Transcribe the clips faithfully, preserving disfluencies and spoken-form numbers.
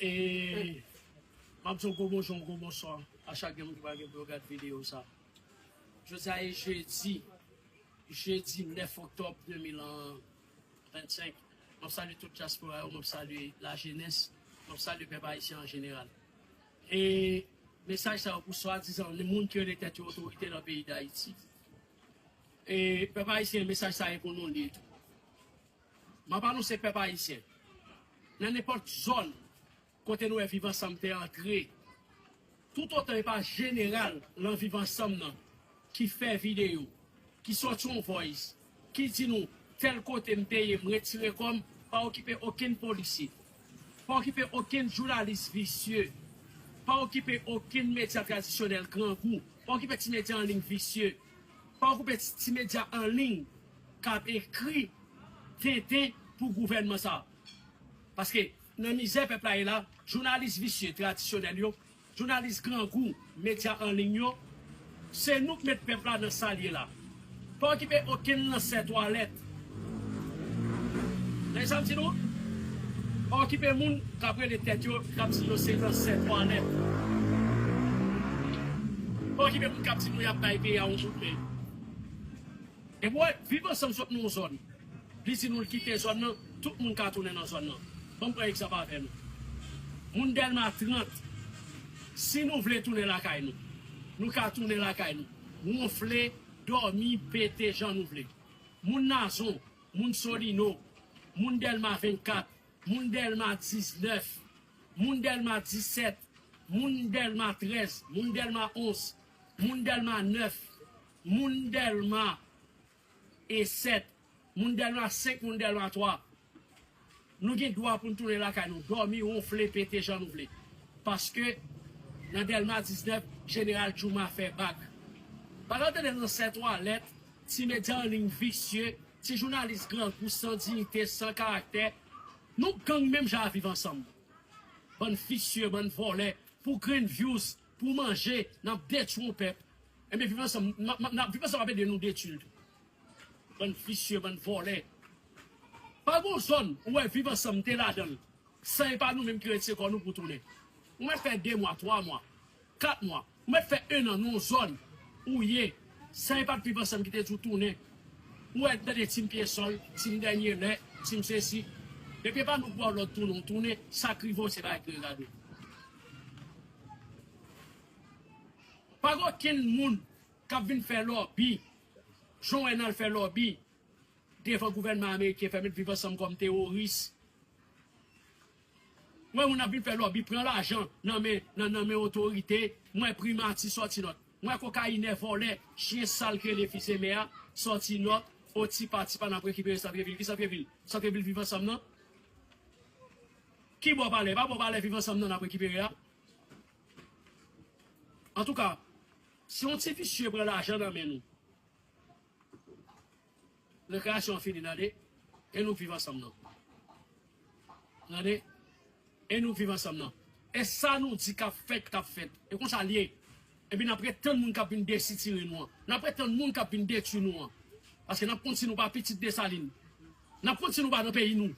E m ap di yon gwo bonjou, yon gwo bonswa a chak moun ki pral gen pou yo gade videyo sa. Jodi a e jedi, jedi nèf oktòb de mil vennsenk. M ap salye tout dyaspora yo, m ap salye lajenès, m ap salye pèp ayisyen an jeneral. E mesaj sa yo pou swadizan moun ki rele tèt yo otorite nan peyi Dayiti. E pèp ayisyen, mesaj sa e pou nou li tou. M ap anonse pèp ayisyen, nan nenpòt zòn kote nou wè Viv Ansanm te antre, toutotan e pa jeneral nan Viv Ansanm nan ki fè videyo, ki sòti yon voice, ki di nou tèl kote m te ye, m retire kò m, pa okipe okenn polisye, pa okipe okenn jounalis visye, pa okipe okenn medya tradisyonèl grangou, pa okipe ti medya an liy visye, pa okipe ti, ti medya an liy k ap ekri tenten pou gouvènman sa. Paske nan mizè pèp la ye la, jounalis visye tradisyonèl yo, jounalis grangou, medya an liy yo, se nou k met pèp la nan sa l ye la. Pa okipe okenn lansè twalèt. Tande sa m di nou? Pa okipe moun k ap rele tèt yo, k ap di yo se lansè twalèt. Pa okipe moun k ap di nou y ap bay peyi a yon kout men. Depi w wè Viv Ansanm sot nan yon zòn, li di nou l kite zòn nan, tout moun ka tounen nan zòn nan. Ban m pran egzanp avè nou. Moun Dèlma trant, si nou vle tounen lakay nou, nou ka tounen lakay nou. Wonfle, dòmi, pete jan nou vle. Moun Nazon, moun Solino, moun Dèlma vennkat, moun Dèlma diznèf, moun Dèlma disèt, moun Dèlma trèz, moun Dèlma onz, moun Dèlma nèf, moun Dèlma e sèt, moun Dèlma senk, moun Dèlma twa. Nou gen dwa pou n tounen lakay nou, dòmi, wonfle, pete jan nou vle. Paske nan Dèlma diznèf, jeneral Jouma fè bak. Pa t ap tande lansè twalèt, ti medya an liy visye, ti jounalis grangou san diyite, san karaktè. Nou gang menm jan a Viv Ansanm. Bann visye, bann vòlè, pou grenn views, pou manje, n ap detwi yon pèp. Ebyen, Viv Ansanm, n ap, n ap, Viv Ansanm ap ede nou detwi l tou. Bann visye, bann vòlè. Pa gon zòn ou wè Viv Ansanm te ladan l, san e pa nou menm ki retire kò nou pou tounen. Ou mèt fè de mwa, twa mwa, kat mwa, ou mèt fè en an nan yon zòn ou ye, san e pa t Viv Ansanm ki te di w tounen. Ou wè, tande Team Pyesòl, Team Dènye Lè, Team sesi. Depi e pa nou k ba w lòd tounen, w tounen, sa k rive w se bagay ki regade w. Pa gen okenn moun k ap vin fè lòbi, jan w wè n al fè lòbi devan gouvènman ameriken, fè met Viv Ansanm kòm teworis. Mwen, moun ap vin fè lòbi, pran lajan nan men, nan, nan men otorite. Mwen, Primati sòti nòt. Mwen, kokayinè, vòlè, chen sal ki rele Fils Aimé a sòti nòt. O tipa tipa n ap rekipere Santrevil. Ki Santrevil? Santrevil Viv Ansanm nan? Ki bò palè? Pa bò palè Viv Ansanm nan n ap rekipere a? Antouka, si yon ti visye pran lajan nan men nou, rekreyasyon an fini, tande. E nou k Viv Ansanm nan. Tande. E nou k Viv Ansanm nan. E sa nou di k ap fèt, k ap fèt. E konsa l ye. Epi n ap ret tann moun k ap vin desitire nou an. N ap ret tann moun k ap vin detwi nou an. Paske n ap konn si nou pa pitit Desalin. N ap konn si nou pa nan peyi nou.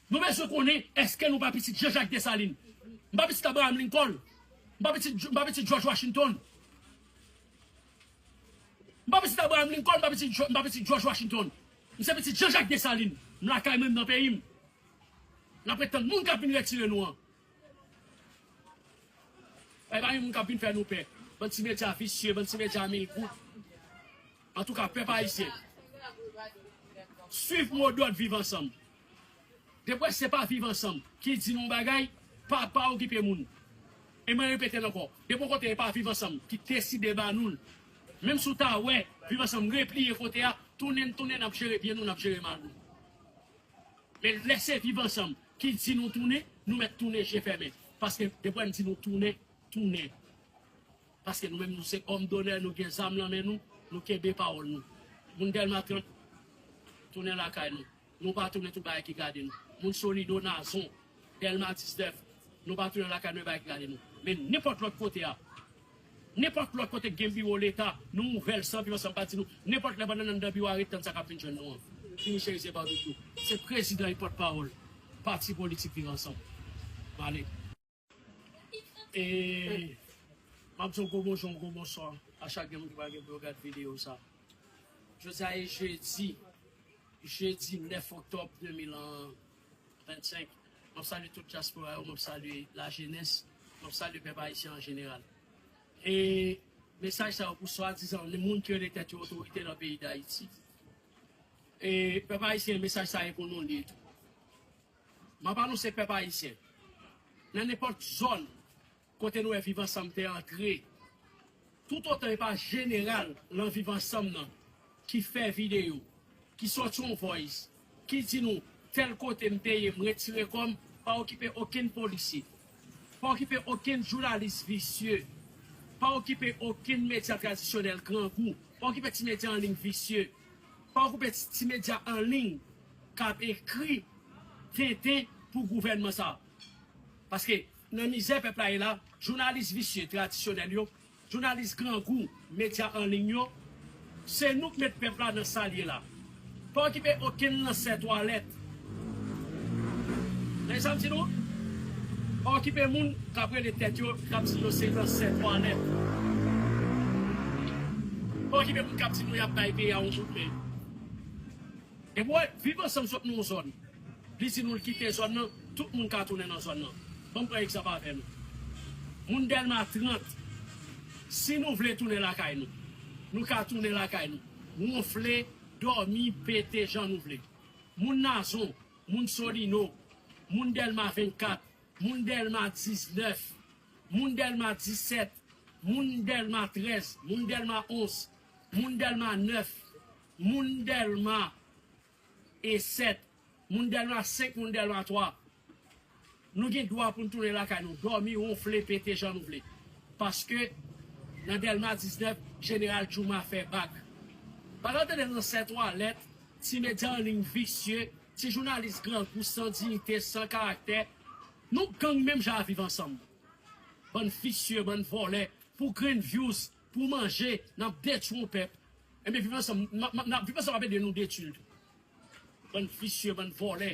Nou bezwen konnen èske nou pa pitit Jean Jacques Dessalines. M pa pitit Abraham Lincoln. M pa pitit, m pa pitit George Washington. M pa pitit Abraham Lincoln, m pa pitit, Jo- m pa pitit George Washington. M se pitit Jean Jacques Dessalines. M lakay mwen, m nan peyi m. N ap ret tann moun k ap vin retire nou an. E pa gen moun k ap vin fè nou pè. Bann ti medya visye, bann ti medya mil goud. Antouka, pèp ayisyen, swiv modòd Viv Ansanm. Depi w wè se pa Viv Ansanm ki di nou yon bagay, pa, pa okipe moun. E mwen repete l ankò, depi w wè kote e pa Viv Ansanm ki deside ba nou l, menm si w ta wè Viv Ansanm repliye kote a, tounen n tounen, n ap jere byen nou, n ap jere mal nou. Men lè se Viv Ansanm ki di nou tounen, nou mèt tounen je fèmen. Paske depi w wè n di nou tounen, tounen. Paske nou menm nou se òm donè, nou gen zam nan men nou, nou kenbe pawòl nou. Moun Dèlma trant, tounen lakay nou. Nou pa tounen, tout bagay ki gade nou. Moun Solino, Nazon, Dèlma diznèf, nou pa tounen lakay nou, e bagay ki gade nou. Men nenpòt lòt kote a, nenpòt lòt kote k gen biwo Leta, nou ouvè l san Viv Ansanm pa di nou. Nenpòt lè pandan n anndan biwo a, ret tann sa k ap vin jwenn nou an. Fini cherize Babekyou. Se prezidan e pòtpawòl pati politik Viv Ansanm. Ale. E m ap di yon gwo bonjou, yon gwo bonswa a chak moun ki pa gen pou yo gade videyo sa. Jodi a e jedi, jedi nèf oktòb de mil vennsenk. M ap salye tout dyaspora yo, m ap salye lajenès, m ap salye pèp ayisyen an jeneral. E mesaj sa yo pou swadizan moun ki rele tèt yo otorite nan peyi Dayiti. E pèp ayisyen, mesaj sa e pou nou li tou. M ap anonse pèp ayisyen, nan nenpòt zòn kote nou wè Viv Ansanm te antre, toutotan e pa jeneral nan Viv Ansanm nan ki fè videyo, ki sòti yon voice, ki di nou, tèl kote m te ye, m retire kò m, pa okipe okenn polisye, pa okipe okenn jounalis visye, pa okipe okenn medya tradisyonèl grangou, pa okipe ti medya an liy visye, pa okipe ti, ti medya an liy k ap ekri tenten pou gouvènman sa. Paske nan mizè pèp la ye la, jounalis visye tradisyonèl yo, jounalis grangou, medya an liy yo, se nou k met pèp la nan sa l ye la. Pa okipe okenn lansè twalèt. Tande sa m di nou? Pa okipe moun k ap rele tèt yo, k ap di yo se lansè twalèt. Pa okipe moun k ap di nou y ap bay peyi a yon kout men. Epi w wè, Viv Ansanm sot nan yon zòn. Li di nou l kite zòn nan, tout moun ka tounen nan zòn nan. Ban m pran egzanp avè nou. Moun Dèlma trant, si nou vle tounen lakay nou, nou ka tounen lakay nou. Wonfle, dòmi, pete jan nou vle. Moun Nazon, moun Solino, moun Dèlma vennkat, moun Dèlma diznèf, moun Dèlma disèt, moun Dèlma trèz, moun Dèlma onz, moun Dèlma nèf, moun Dèlma e sèt, moun Dèlma senk, moun Dèlma twa. Nou gen dwa pou n tounen lakay nou, dòmi, wonfle, pete jan nou vle. Paske nan Dèlma diznèf, Jeneral Jouma fè bak. Pa t ap tande lansè twalèt, ti medya an liy visye, ti jounalis grangou, san diyite, san karaktè. Nou gang menm jan a Viv Ansanm. Bann visye, bann vòlè, pou grenn views, pou manje, n ap detwi yon pèp. Ebyen, Viv Ansanm, n ap, n ap, n ap, Viv Ansanm ap ede nou detwi l tou. Bann visye, bann vòlè.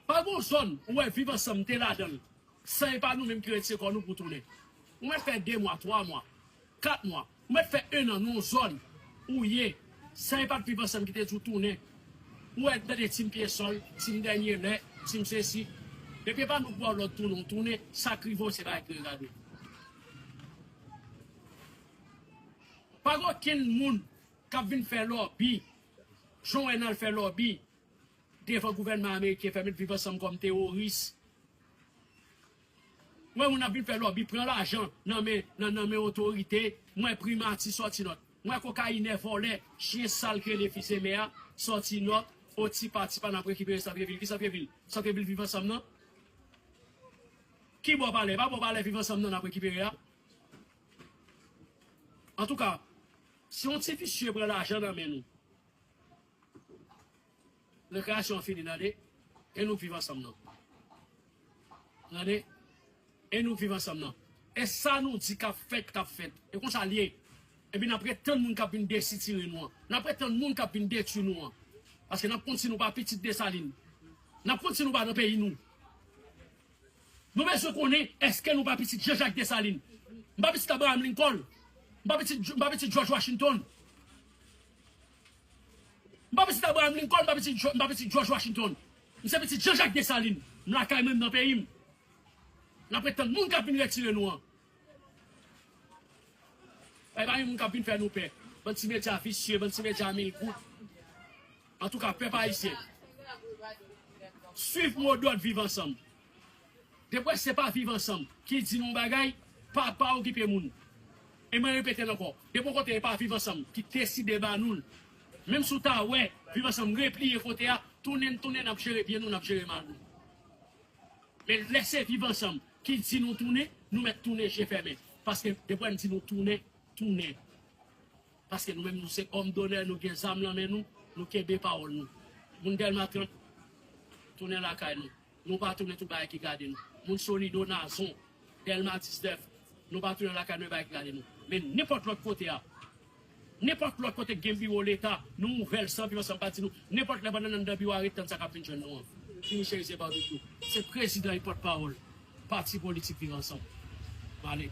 Pa gon zòn ou wè Viv Ansanm te ladan l, san e pa nou menm ki retire kò nou pou tounen. Ou mèt fè de mwa, twa mwa, kat mwa, ou mèt fè ennan nan yon zòn ou ye, san e pa t Viv Ansanm ki te di w tounen. Ou wè, tande Team Pyesòl, Team Dènye Lè, Team sesi. Depi e pa nou k ba w lòd tounen, w tounen, sa k rive w se bagay ki regarde w. Pa gen okenn moun k ap vin fè lòbi, jan w wè n al fè lòbi devan gouvènman ameriken, fè met Viv Ansanm kòm teworis. M wè moun ap vin fè lòbi, pran lajan nan men, nan, nan men otorite. M wè primati sòti nòt. M wè kokayinè, vòlè, chyen sal ki rele Fils Aimé a sòti nòt. O tipa, tipa n ap rekipere Santrevil. Ki Santrevil? Santrevil Viv Ansanm nan? Ki bò palè? Pa bò palè Viv Ansanm nan n ap rekipere a? Antouka, si yon ti visye pran lajan nan men nou, rekreyasyon an fini, tande. E nou k Viv Ansanm nan. Tande. E nou k Viv Ansanm nan. E sa nou di k ap fèt, k ap fèt. E konsa l ye. Epi n ap ret tann moun k ap vin desitire nou an. N ap ret tann moun k ap vin detwi nou an. Paske n ap konn si nou pa pitit Desalin. N ap konn si nou pa nan peyi nou. Nou bezwen konnen èske nou pa pitit Jean Jacques Dessalines. M pa pitit Abraham Lincoln. M pa pitit, m pa pitit George Washington. M pa pitit Abraham Lincoln, m pa pitit, Jo- m pa pitit George Washington. M se pitit Jean Jacques Dessalines. M lakay mwen, m nan peyi m. N ap ret tann moun k ap vin retire nou an. E pa gen moun k ap vin fè nou pè. Bann ti medya visye, bann ti medya mil goud. Antouka, pèp ayisyen, swiv modòd Viv Ansanm. Depi w wè se pa Viv Ansanm ki di nou yon bagay, pa, pa okipe moun. E mwen repete l ankò, depi yon kote e pa Viv Ansanm ki deside ba nou l, menm si w ta wè Viv Ansanm repliye kote a, tounen n tounen, n ap jere byen nou, n ap jere mal nou. Men lè se Viv Ansanm ki di nou tounen, nou mèt tounen je fèmen. Paske depi w wè n di nou tounen, tounen. Paske nou menm nou se òm donè, nou gen zam nan men nou, nou kenbe pawòl nou. Moun Dèlma trant, tounen lakay nou. Nou pa tounen, tout bagay ki gade nou. Moun Solido, Nazon, Dèlma diznèf, nou pa tounen lakay nou, e bagay ki gade nou. Men nenpòt lòt kote a, nenpòt lòt kote k gen biwo Leta, nou ouvè l san Viv Ansanm pa di nou. Nenpòt lè pandan n anndan biwo a, ret tann sa k ap vin jwenn nou an. Michel Zebadoutou, se prezidan e pòtpawòl pati politik Viv Ansanm. Male.